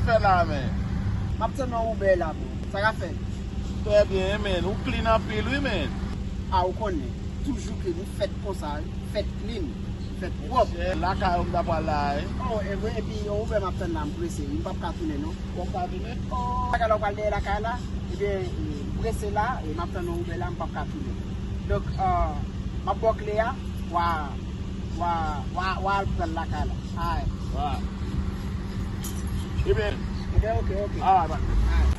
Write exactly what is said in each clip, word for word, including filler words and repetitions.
Fè la, men. M ap tann yon Uber la, bro. Sa ka fèt? Trè byen, men. Ou clean anpil, wi, men. A, ou konnen. Toujou clean. M fèt konsa, wi. Fèt clean. Fèt pwòp. Lakay ou m ta pral la, wi. Oh, e vre, epi yon Uber m ap tann la, m prese, wi. M p ap ka tounen, non. W ap ka tounen? Oh, lakay la, w pral dèyè lakay la. Ebyen, m prese la, e m ap tann yon Uber la, m p ap ka tounen. Donk, euh, m ap ba w kle a, w a, w a, w a, w a al pran l lakay la. Alright. Wa. Ebyen. Ebyen, ok, ok. Alright, bye. Alright.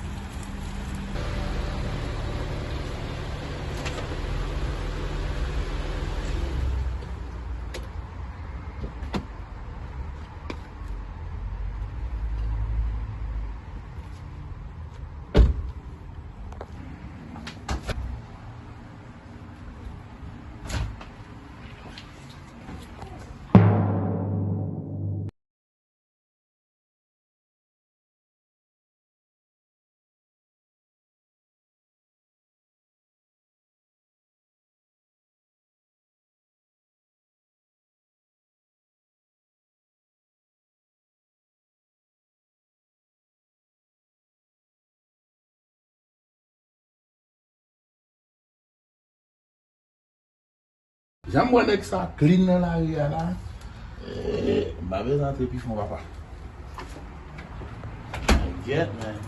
Jan m wè nèg sa clean nan lari a la, eh, m pa bezwen antre pi fon, papa. Gyèt, men.